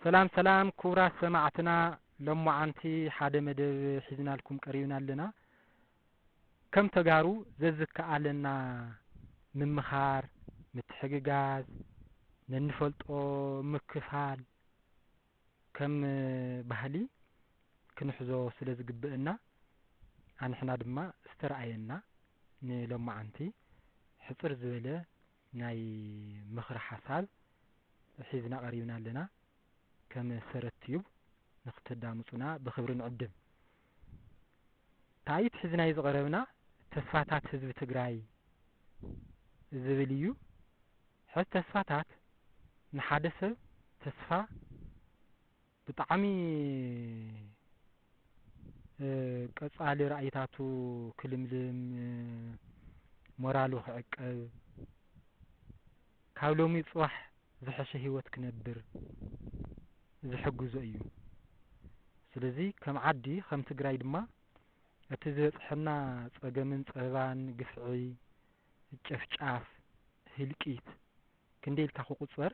ሰላም ሰላም ክቡራት ሰማዕትና፣ ሎማዓንቲ ሓደ መደብ ሒዝናልኩም ቀሪብና ኣለና። ከም ተጋሩ ዘዝከኣለና ምምኻር፣ ምትሕግጋዝ፣ ነንፈልጦ ምክፋል ከም ባህሊ ክንሕዞ ስለ ዝግብእና፣ ኣንሕና ድማ ዝተረኣየና ንሎማዓንቲ ሕጽር ዝበለ ናይ ምኽሪ ሓሳብ ሒዝና ቀሪብና ኣለና። ከም ሰረት ቲዩብ ንክተዳምጹና ብኽብሪ ንዕድም። ታይት ሒዝናዮ ዝቐረብና ተስፋታት ህዝቢ ትግራይ ዝብል እዩ። ሕዚ ተስፋታት ንሓደ ሰብ ተስፋ ብጣዕሚ፣ እ፣ ቀጻሊ ራእይታቱ ክልምልም፣ እ፣ ሞራሉ ክዕቀብ፣ ካብ ሎሚ ጽባሕ ዝሐሸ ህይወት ክነብር ዝሕግዞ እዩ። ስለዚ ከም ዓዲ፣ ከም ትግራይ ድማ እቲ ዝበጽሐና ጸገምን ጸበባን፣ ግፍዒ፣ ጨፍጫፍ፣ ህልቂት ክንደይ ኢልካ ክቁጸር፣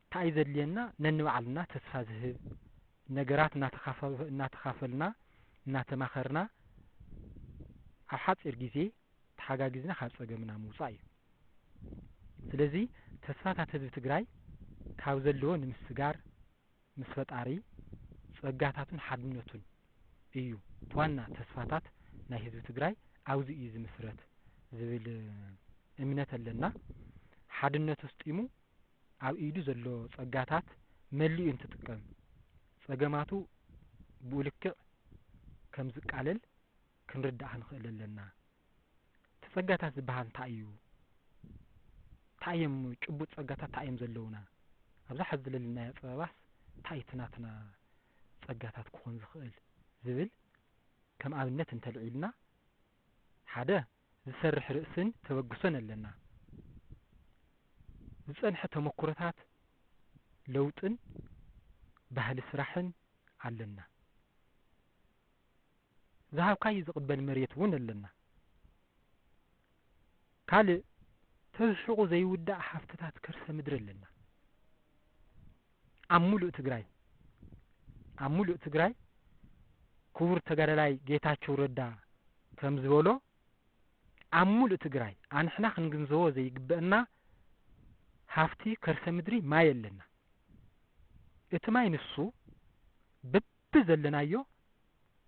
እንታይ እዩ ዘድልየና? ነንባዕልና ተስፋ ዝህብ ነገራት እናተኻፈ-፣ እናተኻፈልና፣ እናተማኸርና፣ ኣብ ሓጺር ግዜ ተሓጋጊዝና ካብ ጸገምና ምውጻእ እዩ። ስለዚ ተስፋታት ህዝቢ ትግራይ ካብ ዘለዎ ንምስጋር፣ ምስ ፈጣሪ፣ ጸጋታቱን ሓድነቱን እዩ። እቲ ዋና ተስፋታት ናይ ህዝቢ ትግራይ ኣብዚ እዩ ዝምስረት ዝብል እምነት ኣለና። ሓድነቱ ስጢሙ ኣብ ኢዱ ዘሎ ጸጋታት መሊኡ እንትጥቀም፣ ጸገማቱ ብኡ ልክዕ ከም ዝቃለል ክንርዳእ ክንኽእል ኣለና። እቲ ጸጋታት ዝበሃል እንታይ እዩ? እንታይ እዮም ጭቡጥ ጸጋታት፣ እንታይ እዮም ዘለዉና? ኣብዛ ሕዚ ዘለናዮ ጸበባስ እንታይ እቲ ናትና ጸጋታት ክኾን ዝኽእል ዝብል ከም ኣብነት እንተልዒልና፣ ሓደ፣ ዝሰርሕ ርእስን ተበግሶን ኣለና። ዝጸንሐ ተመኩሮታት ለውጥን ባህሊ ስራሕን ኣለና። ዝሃብካዮ ዝቕበል መሬት እውን ኣለና። ካልእ፣ ተዝሕቑ ዘይውዳእ ሃፍትታት ከርሰ ምድሪ ኣለና። ኣብ ሙሉእ ትግራይ፣ ኣብ ሙሉእ ትግራይ ክቡር ተጋዳላይ ጌታቸው ረዳ ከም ዝበሎ፣ ኣብ ሙሉእ ትግራይ ኣንሕና ክንግንዘቦ ዘይግበአና ሃፍቲ ከርሰ ምድሪ ማይ ኣለና። እቲ ማይ ንሱ በቢ ዘለናዮ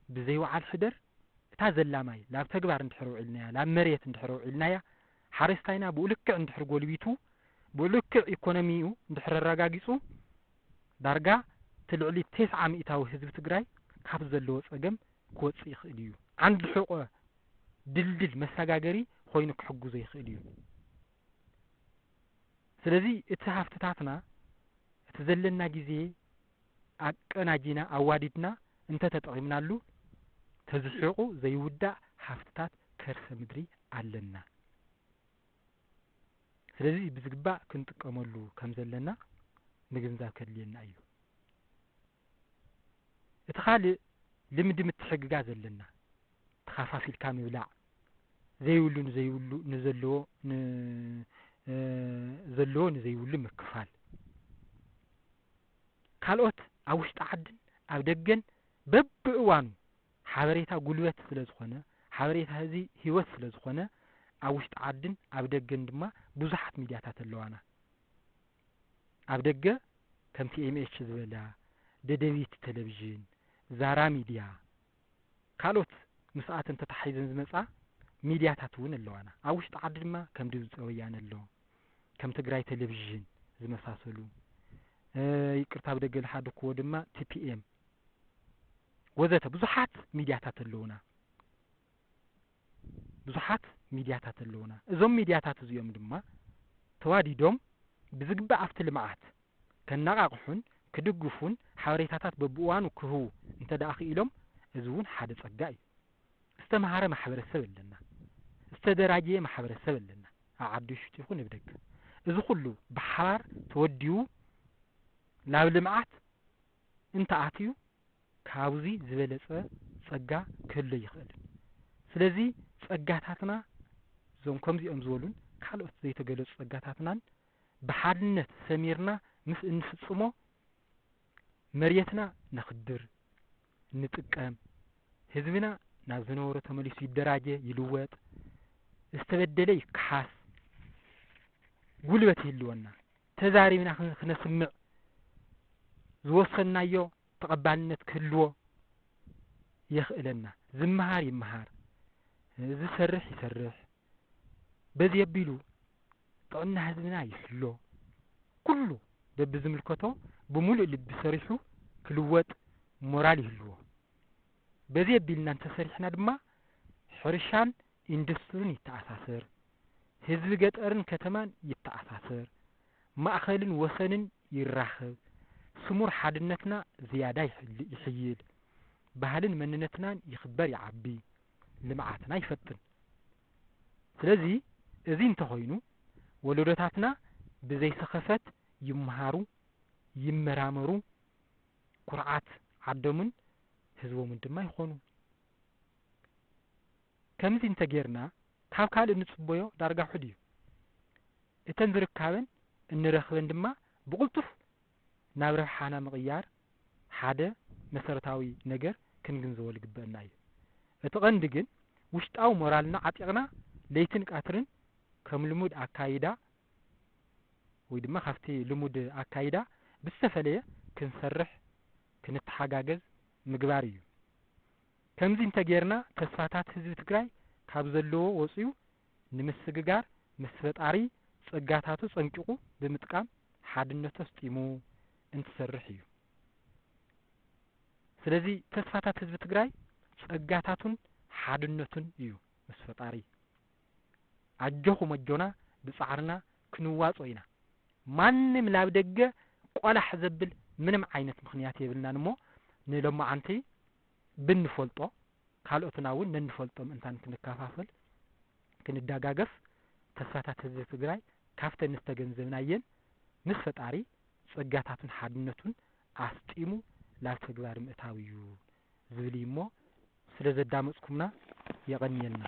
ብዘይወዓል ሕደር እታ ዘላ ማይ ላብ ተግባር እንድሕር ውዒልናያ፣ ላብ መሬት እንድሕር ውዒልናያ፣ ሓረስታይና ብኡ ልክዕ እንድሕር ጎልቢቱ፣ ብኡ ልክዕ ኢኮኖሚኡ እንድሕር ኣረጋጊጹ፣ ዳርጋ እቲ ልዕሊ ተስዓ ሚእታዊ ህዝቢ ትግራይ ካብ ዘለዎ ጸገም ክወጽእ ይኽእል እዩ። ዓንዲ ሕቖ ድልድል መሰጋገሪ ኮይኑ ክሕግዞ ይኽእል እዩ። ስለዚ እቲ ሃፍትታትና፣ እቲ ዘለና ግዜ ኣቀናጂና ኣዋዲድና እንተተጠቒምናሉ፣ ተዝሕቑ ዘይውዳእ ሃፍትታት ከርሰ ምድሪ ኣለና። ስለዚ ብዝግባእ ክንጥቀመሉ ከም ዘለና ምግንዛብ ከድልየና እዩ። እቲ ካልእ ልምዲ ምትሕግጋዝ ኣለና። ተኻፋፊልካ ምብላዕ፣ ዘይብሉ ንዘይብሉ፣ ንዘለዎ ን-፣ እ፣ ዘለዎ ንዘይብሉ ምክፋል። ካልኦት ኣብ ውሽጢ ዓድን ኣብ ደገን በብእዋኑ ሓበሬታ ጉልበት ስለ ዝኾነ፣ ሓበሬታ ህዚ ህይወት ስለ ዝኾነ፣ ኣብ ውሽጢ ዓድን ኣብ ደገን ድማ ብዙሓት ሚድያታት ኣለዋና። ኣብ ደገ ከም ቲ ኤም ኤች ዝበላ፣ ደደቢት ቴሌቪዥን፣ ዛራ ሚድያ፣ ካልኦት ምስኣተን ተታሒዘን ዝመጻ ሚድያታት እውን ኣለዋና። ኣብ ውሽጢ ዓዲ ድማ ከም ድምፂ ወያነ ኣሎ፣ ከም ትግራይ ቴሌቪዥን ዝመሳሰሉ፣ እ፣ ይቅርታ፣ ኣብ ደገ ዝሓደኩዎ ድማ ቲ ፒ ኤም ወዘተ ብዙሓት ሚድያታት ኣለውና። ብዙሓት ሚድያታት ኣለውና። እዞም ሚድያታት እዚኦም ድማ ተዋዲዶም ብዝግባእ ኣብቲ ልምዓት ከነቓቕሑን ክድግፉን ሓበሬታታት በብእዋኑ ክህቡ እንተ ደኣ ክኢሎም፣ እዚ እውን ሓደ ጸጋ እዩ። ዝተምሃረ ማሕበረሰብ ኣለና። ዝተደራጀየ ማሕበረሰብ ኣለና። ኣብ ዓዲ ውሽጢ ይኹን ኣብ ደገ። እዚ ኩሉ ብሓባር ተወዲቡ ናብ ልምዓት እንተ ኣትዩ፣ ካብዚ ዝበለጸ ጸጋ ክህሉ ኣይኽእልን። ስለዚ ጸጋታትና፣ እዞም ከምዚኦም ዝበሉን ካልኦት ዘይተገለጹ ጸጋታትናን ብሓድነት ሰሚርና ምስ እንፍጽሞ፣ መሬትና ነኽብር፣ ንጥቀም፣ ህዝብና ናብ ዝነበሮ ተመሊሱ ይደራጀ፣ ይልወጥ፣ ዝተበደለ ይከሓስ፣ ጉልበት ይህልወና፣ ተዛሪብና ክን-፣ ክነስምዕ፣ ዝወሰንናዮ ተቐባልነት ክህልዎ የኽእለና። ዝመሃር ይመሃር፣ ዝሰርሕ ይሰርሕ፣ በዚ ኣቢሉ ጥዕና ህዝብና ይሕሎ። ኩሉ በብዝምልከቶ ብምሉእ ልቢ ሰሪሑ ክልወጥ ሞራል ይህልዎ። በዚ ኣቢልና እንተሰሪሕና ድማ ሕርሻን ኢንዱስትሪን ይተኣሳሰር፣ ህዝቢ ገጠርን ከተማን ይተኣሳሰር፣ ማእኸልን ወሰንን ይራኸብ፣ ስሙር ሓድነትና ዝያዳ ይሕል-፣ ይሕይል፣ ባህልን መንነትናን ይኽበር ይዓቢ፣ ልምዓትና ይፈጥን። ስለዚ እዚ እንተኾይኑ ወለዶታትና ብዘይ ሰኸፈት ይመሃሩ፣ ይመራመሩ፣ ኩርዓት ዓዶምን ህዝቦምን ድማ ይኾኑ። ከምዚ እንተጌርና ካብ ካልእ እንጽበዮ ዳርጋ ውሑድ እዩ። እተን ዝርካበን እንረኽበን ድማ ብቕልጡፍ ናብ ረብሓና ምቕያር ሓደ መሰረታዊ ነገር ክንግንዘቦ ዝግበአና እዩ። እቲ ቀንዲ ግን ውሽጣዊ ሞራልና ዓጢቕና ለይትን ቀትርን ከም ልሙድ ኣካይዳ ወይ ድማ ካብቲ ልሙድ ኣካይዳ ብዝተፈለየ ክንሰርሕ፣ ክንተሓጋገዝ ምግባር እዩ። ከምዚ እንተጌርና ተስፋታት ህዝቢ ትግራይ ካብ ዘለዎ ወፅዩ ንምስግጋር ምስ ፈጣሪ ፀጋታቱ ፀንቂቑ ብምጥቃም ሓድነቱ ኣስጢሙ እንትሰርሕ እዩ። ስለዚ ተስፋታት ህዝቢ ትግራይ ፀጋታቱን ሓድነቱን እዩ ምስ ፈጣሪ። ኣጆኹም ኣጆና ብፃዕርና ክንዋፆ ኢና። ማንም ላብ ደገ ቆላሕ ዘብል ምንም ዓይነት ምኽንያት የብልናን እሞ ንሎማዓንቲ ብንፈልጦ ካልኦትና እውን ነንፈልጦ ምእንታን ክንከፋፈል ክንደጋገፍ ተስፋታት ህዝቢ ትግራይ ካብተን ዝተገንዘብናየን ምስ ፈጣሪ ፀጋታቱን ሓድነቱን ኣስጢሙ ላብ ተግባር ምእታው እዩ ዝብል እዩ እሞ ስለ ዘዳመፅኩምና የቐንየልና።